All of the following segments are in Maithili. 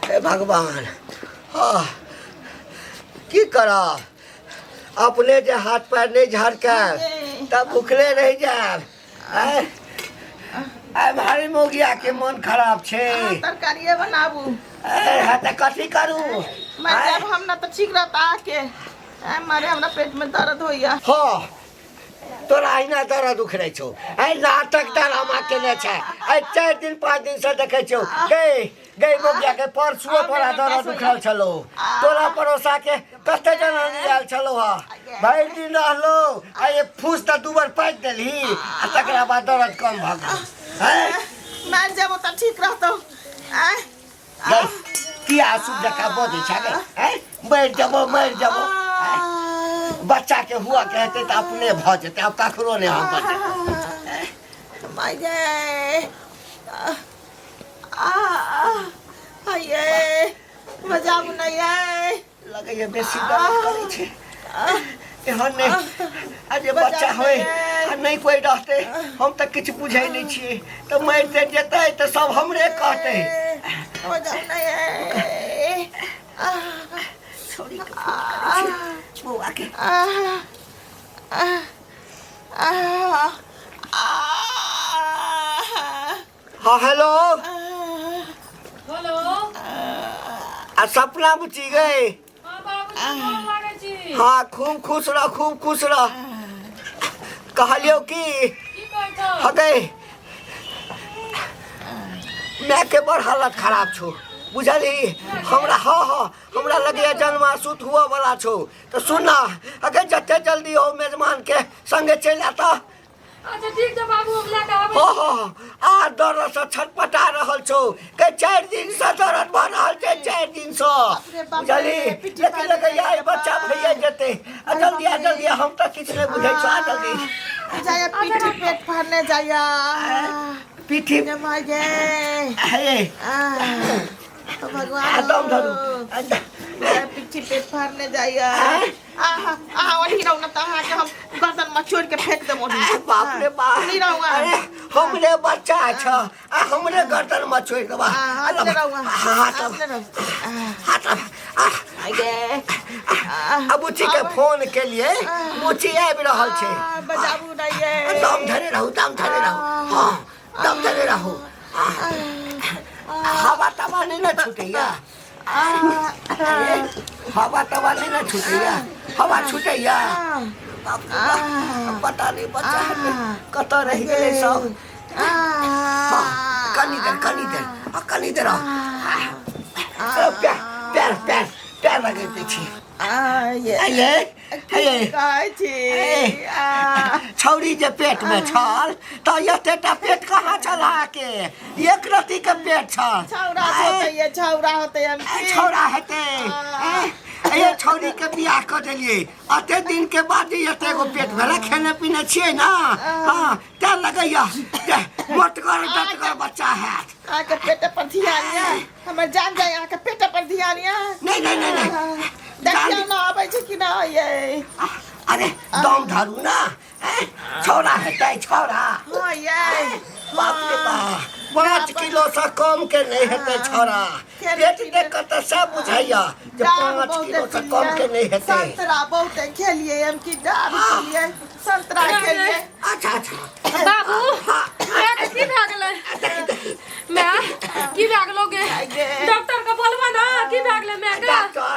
हे भगवान, हाँ की करब, अपने जे हाथ पैर नहीं झड़कायब तब भूखले रह जायब। आय आय भारी मोगिया के मन खराब छे। अहाँ तरकारिए बनाबू। ए हाँ तऽ कथी करू? मर जायब हम ना तऽ ठीक रहता आके। आय मारे हमरा पेट में दर्द होइया। हाँ तोरा अहिना दर्द उखड़ै छौ। आइ नाटक ड्रामा केने छै, आइ 4 दिन 5 दिन से देखै छौ। गई गई मोगिया के परसुओ तोरा दर्द उखड़ल छलौ। तोरा पड़ोसा के कते जना आयल छलौ हा, भरि दिन रहलो आ एक फूस तऽ 2 बार पाकि देलही आ तकरा बाद दर्द कम भऽ गेल। हैं? मर जेबो तऽ ठीक रहतौ। आय गई की आंसू जकाँ बजै छै गई? हैं? मरि जेबो मरि जेबो। हैं? बच्चा के हुआ के हेतै तऽ अपने भऽ जेतै, आब ककरो नहि हम बजेबै। माय गे, आ आ ये बजाबू नहीं ये। लगैया बेसी दर्द करै छै। एहन नहि आ जे बच्चा होय आ नहि कोइ रहतै, हम तऽ किछु बुझै नहि छियै, तऽ मरि तरि जेतै तऽ सब हमरे कहतै। बजाबू नहीं ये। छौड़ीके फोन करै छियै बौआके। हाँ हेलो। हेलो। आ सपना बुची गई? हाँ बाबूजी, गोर लागै छी। हाँ खूब खुश रह, खूब खुश रह। कहलियौ की की कहै छौ? हगे माय के बड़ हालत खराब छौ, बुझलही? हमरा हाँ हाँ हमरा लगैया जन्मासूत हुआ वाला छौ। तऽ सुन ना, अगर जते जल्दी हो मेजमान के संगे चलि आता। अच्छा ठीक छै बाबू, हम लए कऽ आबै हो हो आ दर्द से छटपटा रहल छौ के 4 दिन से दर्द भऽ रहल छै, 4 दिन से, रे बाप रे, बुझलही? पिट्ठी लेकिन फाड़ि लगैया देलकै ई बच्चा बाप। भैया जेतै। आ जल्दी आ जल्दी आ, हम तऽ किछु नहि बुझै छौ, आ जल्दी। जाया पीठी पेट फाड़ने जाया। पीठी गे माय गे। हे आ, तो भगवान आ दम धरू। जाया पीठी पेट फाड़ने जाया। आहा आहा ओही रहू ना तऽ अहाँके हम गर्दन में चोर के फेंक देब ओही। अरे बाप रे बाप। ओही रहू अहाँ। अरे हमरे बच्चा छ आ हमरे गर्दन में छोड़ देबा। हाँ, अपने रहू अहाँ। हाँ, तब। अपने रहू। हाँ, तब। आइ गे। आ बुच्ची के फोन के लिए बुच्ची आबि रहल छै। आ, बजाबू नहीं ये। दम धरे रहू, दम धरे रहू। हाँ दम धरे रहू। हवा तवा नहीं ना छूटैया। अरे, हवा तवा नहीं ना छूटैया, हवा छूटैया। बाप रे बाप, पता नहीं बच्चा कतऽ रहि गेलै सब। हाँ, कनी देर, कनी देर, आ कनी देर। आ, प्यार प्यार प्यार प्यार लगैत छी। आ, ये। आइए आइए। कहै छी? ए। आ, छौड़ी जे पेट में छल तऽ एतेटा पेट कहाँ छल अहाँके? एक रत्ती के पेट छल। छौड़ा होतै ये, छौड़ा होतै हम की? छौड़ा हेतै। ए, ये छौड़ी के बियाह कऽ देलियै, अते दिन के बाद जे एते एगो पेट भेलै। खेने पीने छियै ना? हाँ तें लगैया जे मोटगर डटगर बच्चा हैत। अहाँके पेटे पर ध्यान यऽ, हमर जान जाय, अहाँके पेटे पर ध्यान यऽ। नहीं नहीं नहीं नहीं। देखियौ ना अबै छै कि ना ये। अरे दम धरू ना। हैं? छौड़ा हेतै छौड़ा। हाँ ये। बाप रे बाप, 5 किलो से कम के नहीं हेतै छौड़ा। पेट देख कऽ तऽ सब बुझैया जे 5 किलो से कम के नहीं हेतै। संतरा बहुते खेलिए हम की डाब खेलिए, संतरा खेलिए। अच्छा अच्छा। बाबू, हाँ। माय के की भए गेलै? माय की भए गेलौ गे? गे। डॉक्टर के बोलबो ना, की भए गेलै माय के? डॉक्टर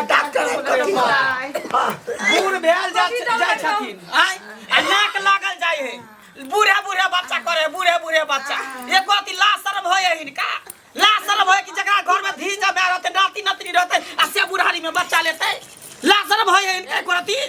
डॉक्टर कथी? हाँ बूढ़ भेल कथी जाइ दवाइ छथिन आँय आ नाक लागल जाइ है। बूढ़े बूढ़े बच्चा करे है, बूढ़े बूढ़े बच्चा। एको अथी लाज शरम होय है हिनका? लाज शरम होय कि जकरा घर में धी जमाय रहतै, नाती नतनी रहतै आ से बुढ़ारी में बच्चा लेतै? लाज शरम होय है हिनका एको रत्ती?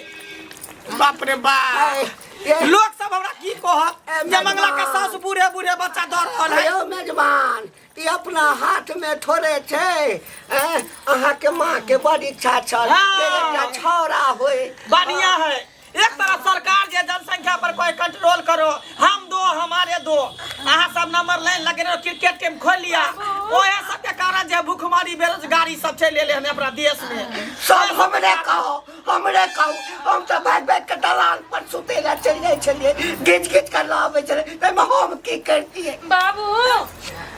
बाप रे बाप, ए, लोक सब हमरा की कहत ए, जे मंगला के मेजबान। सासु बूढ़े बूढ़े बच्चा दऽ रहल है। यौ मेजबान, ई अपना हाथ में थोड़े छै। ऐं, अहाँके माँ के बड़ इच्छा छल हाँ। जे एकटा छौड़ा होय। बढ़िया है। एक तरफ सरकार जे जनसंख्या पर कोई कंट्रोल करो, हम दो हमारे दो, अहाँ सब नंबर लाइन लगेने रहो, क्रिकेट टीम खोल लिया, ओहे सब के कारण जे भूखमरी बेरोजगारी सब चलि एलै हन अपना देश में। सब हमरे कहो, हमरे कहो, हम तऽ भागि भागि के दलान पर सुतै लए चलि जाइ छलियै, घीच घीच के लऽ आबै छलै, ताहिमे हम की करतियै? बाबू,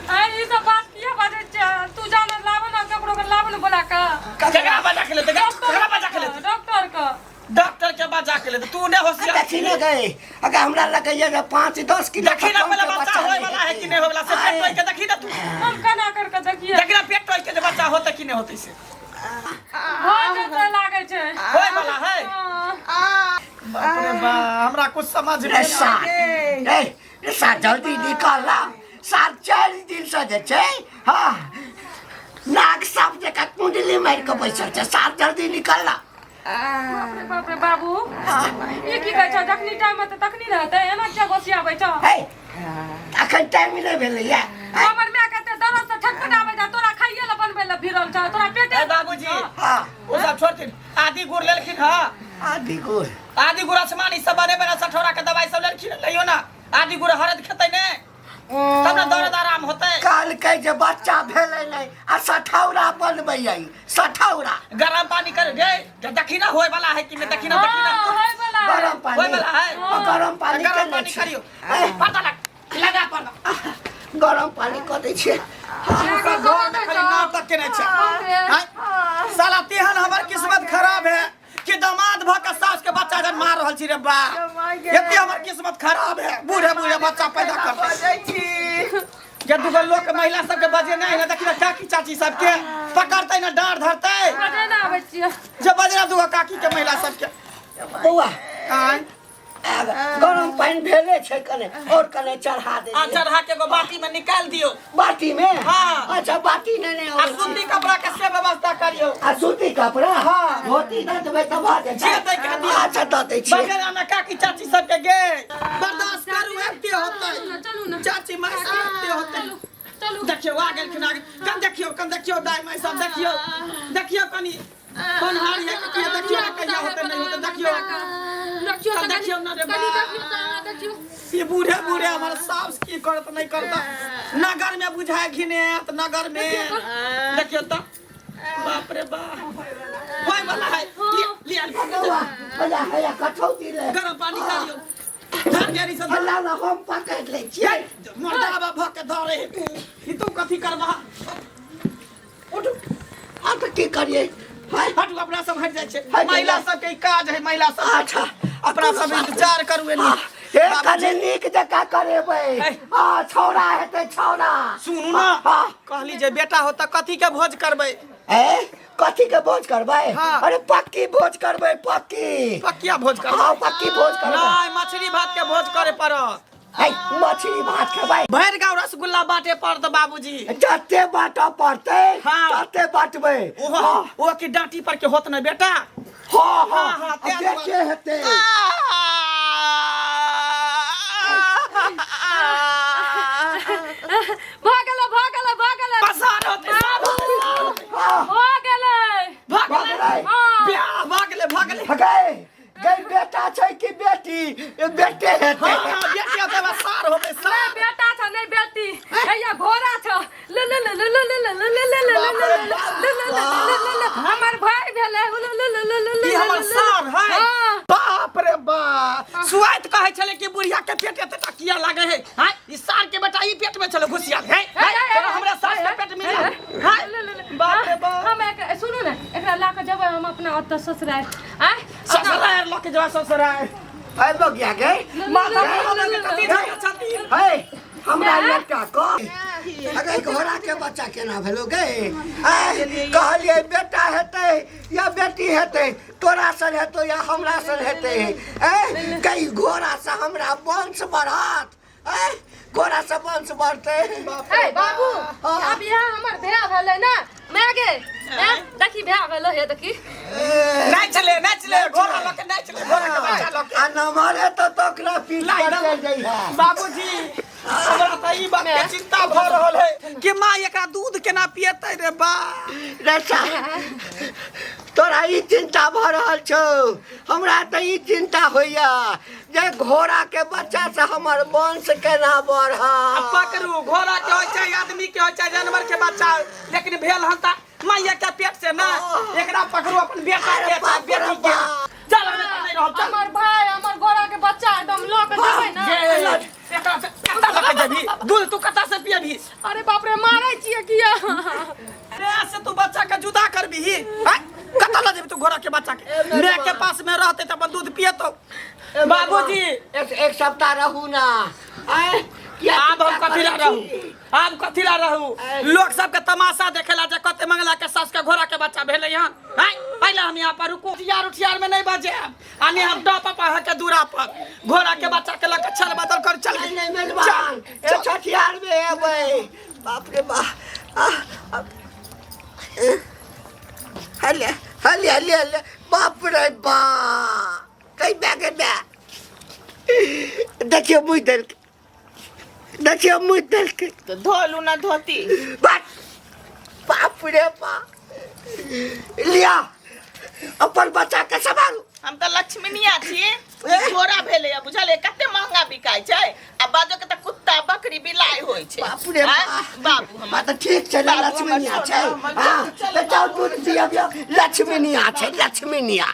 आइ ई सब बात किया बाजै छै? तू जान लाबै देखी ने गए अगर हमरा लगैया जे 5-10 किलो देखी ना कम पहले के बच्चा होय नहि वाला है हेतै। कि नहीं होय वाला से पेट तोड़ के देखी ना तू हम केना कर के देखिए देखी ना पेट तोड़ के जे बच्चा होते कि नहीं होते से भऽ जेतै लागै छै होय वाला है हाँ। बाप रे बा हमरा कुछ समझ में रे नहीं सार ए रे सार जल्दी निकल ला सार 4 दिन से जे छै हाँ नाक साफ जकाँ कुंडली मारि कऽ बैसल छै सार जल्दी निकल ला बाप रे बाप रे बाबू ई की कहै छौ जखनी टाइम हेतै तखनी ने हेतै एना किया घोसियाबै छौ हे अखन टाइम नहि भेलैया हमर माय के दरद से छटपटाबै छै तोरा खाइए लए बनबै लए भिड़ल छौ तोरा पेटे ए बाबूजी हाँ ओ सब छोड़थिन आदि गुड़ लेलखिन हाँ आदि गुड़ आदि गुड़ आसमान ई सब बने बने सठोरा के दवाई सब लेलखिन लइयो ना आदि गुड़ हरद खेतै ने तब ने दर्द आराम होतै कहलकै जे बच्चा भेलै नहि आ सठौरा बनबै आई सठौरा गरम पानी कर गे देखी ना होय वाला है कि नहीं देखी ना देखी ना हाँ, होय वाला है। गरम पानी होय वाला है आ, गरम पानी गरम केने पानी छी? करियो पता लग लगा पर गरम पानी कऽ दै छियै घर में खाली नाटक केने छै आँय? साला तेहन हमर किस्मत खराब है कि दामाद भ के सास के बच्चा जन मार रहल छी रे बा एते हमर किस्मत खराब है बूढ़े बूढ़े बच्चा पैदा कर बजै छी जे दूगो लोक महिला सबके बजे नहीं है देखी ना काकी चाची सबके पकड़ते ना डांट धरते बजे ना आबै छियै जे बजे ना दूगो काकी के महिला सबके बौआ आँय गरम पानि भेले छै कने और कने चढ़ा दे आ चढ़ा के एगो बाटी में निकाल दियो बाटी में हाँ। अच्छा बाटी ने ने आ सूती कपड़ा के से व्यवस्था करियो आ सूती कपड़ा हाँ। धोती दऽ देबै तऽ भऽ जेतै जे दै के दियौ। अच्छा दऽ दै छियै बगल आना काकी चाची सबके गे बर्दाश्त करू एते होतै चलू ना, चलू ना चाची माय सब एते होतै चलू चलू देखियौ आ गेलखिन आ गेल कन देखियौ कन देखियौ दाइ माय सब देखियौ देखियौ कनी कोन हाल है कि देखियौ ने कहिया होतै नहि होतै देखियौ देखियौ तऽ तऽ देखियौ ने रे कनी बा। देखियौ तऽ अहाँ देखियौ ये बूढ़े बूढ़े हमारे सास की करत नहीं करता नगर में बुझाए घिने आयत नगर में देखियो तो बाप रे बाप होय वाला है लिया लिया बौआ हैया हैया कठौती ले गरम पानी कर लियो धर गेरी से धर हल्ला ना हम पकड़ लै छियै मर्दाबा भ के धरे ई तू कथी करबा उठ आ तऽ की करियै हाय हटू अपना सब हट जाइ छै हटि महिला जाइ। सबके ई काज है महिला सब अच्छा अपना सब इंतजार करू एनी हे कने नीक जकाँ करेबै हे। आ छौड़ा हेतै छौड़ा सुनू ना हाँ। कहली जे बेटा हो तऽ कथी के भोज करबै ए कथी के भोज करबै हाँ। अरे पक्की भोज करबै पक्की पक्किया भोज करबै हाँ पक्की भोज करबै नहि मछली भात के भोज करे पड़त है मछली भात खेबै भरि गाँव रसगुल्ला बाटे पड़त बाबूजी जते बाँटऽ पड़तै हाँ। तते बाँटबै ओहो हाँ ओ की डांटी पर के होत ने बेटा हाँ हाँ हाँ, हाँ, आ बेटे हेतै भऽ गेलै भऽ गेलै भऽ गेलै पसार होतै सार होतै, सार होतै। हाँ भऽ गेलै भऽ भऽ गेलै गेलै हाँ ब्याह भऽ गेलै भऽ गेलै हगै गई बेटा छै कि बेटी ए, बेटे हेतै हाँ हाँ बेटी होतै बस सार होतै नहि सार बेटा छ नहि बेटी हैया घोड़ा छ ले ले ले ले ले ले ले ले ले ले ले ले ले ले ले ले ले ले हमर भाई भेलै ले ले ले ले ले ले ई हमर सार है हाँ। बाप रे बाप सुआइत कहै छलै कि बुढ़िया के पेट एते टा किया लागे है हां ई सार के बेटा ई पेट में छलै घुसिया है हे, हे, तोरा हमरा सास के पेट मिल हां ले ले ले बाप रे बाप हम एक सुनू ने एकरा ला के जेबै हम अपना ओतऽ ससुराल आँय ससुराल लऽ के जेबा ससुराल है बगिया गे माथा पर के कथी झगड़ा छथिन है हमरा लड़का को अगर घोड़ा के बच्चा केना भेलो गे आय, कहलियै बेटा हेतै या बेटी हेतै तोरा सन हेतौ या हमरा सन हेतै ऐ कई घोड़ा से हमरा वंश बढ़त ऐ घोड़ा से वंश बढ़तै हे बाबू अब यहाँ हमर भैया भेलै ने मैं गे हैं? देखी भैया भेलो हे देखी नाच ले नाच ले घोड़ा लऽ के नाच ले घोड़ा के बच्चा लऽ के आ नमर हेतौ तऽ ओकरा पीठ पर चलि जइहे बाबूजी हमरा तऽ ई बात के चिंता भऽ रहल है कि माँ एकरा दूध केना पियतै रे बा रे सा तोरा ई चिंता भऽ रहल छौ हमरा तऽ ई चिंता होइया जे घोड़ा के बच्चा से हमर वंश केना बढ़त आ पकड़ू घोड़ा के होइ चाहे आदमी के होइ चाहे जानवर के बच्चा होइ, लेकिन भेल हन तऽ मैया के पेट से ना एकरा पकड़ू अपन बेटा के चाहे बेटी के चल हम एतऽ नहि रहब चल हमर भाई हमर घोड़ा के बच्चा एकदम लऽ के जेबै ने ये एकरा से कतऽ लऽ के जेबही दूध तू कतऽ से पियबही अरे बाप रे मारै छियै किया रे से तू बच्चा के जुदा करबही आँय? कतऽ लऽ जेबही तू घोड़ा के बच्चा के माय के पास में रहते तऽ अपन दूध पियतो बाबूजी जी। एक एक सप्ताह रहू ना आँय किया आब हम चिंता कथी ला करै रहू छी? आब कथी ला रहू लोग सबके तमाशा देखेला जे कते मंगला के सास के घोड़ा के बच्चा भेलै हन हैं पहले हम यहाँ पर रुकू उठियार उठियार में नहीं बजे आने हम टॉप अप अहाँ के दूरा पर घोड़ा के बच्चा के लग के छल बदल कर चल नहीं नहीं मेजबान ए छठियार में एबै बाप रे बाप आ, आ, ए, हले हले हले हले बाप रे बाप कहीं बैग बै देखियो मुँह देलकै देखियो मुँह देलकै तऽ धो लू ना धोती बाप बाप रे बाप लिया अपन बच्चा के सम्हारू हम तऽ लक्ष्मीनिया छी घोड़ा भेलैया बुझलियै कते महंगा बिकाइ छै आ बाजो के तऽ कुत्ता बकरी बिलाइ होइ छै बाप रे आँय? बाप। बाबू हमर हाँ तऽ ठीक छै ने बाबू हमर लक्ष्मीनिया सोना छै हमर हाँ चल, तऽ जाउ दूध पियबियौ लक्ष्मीनिया छै लक्ष्मीनिया।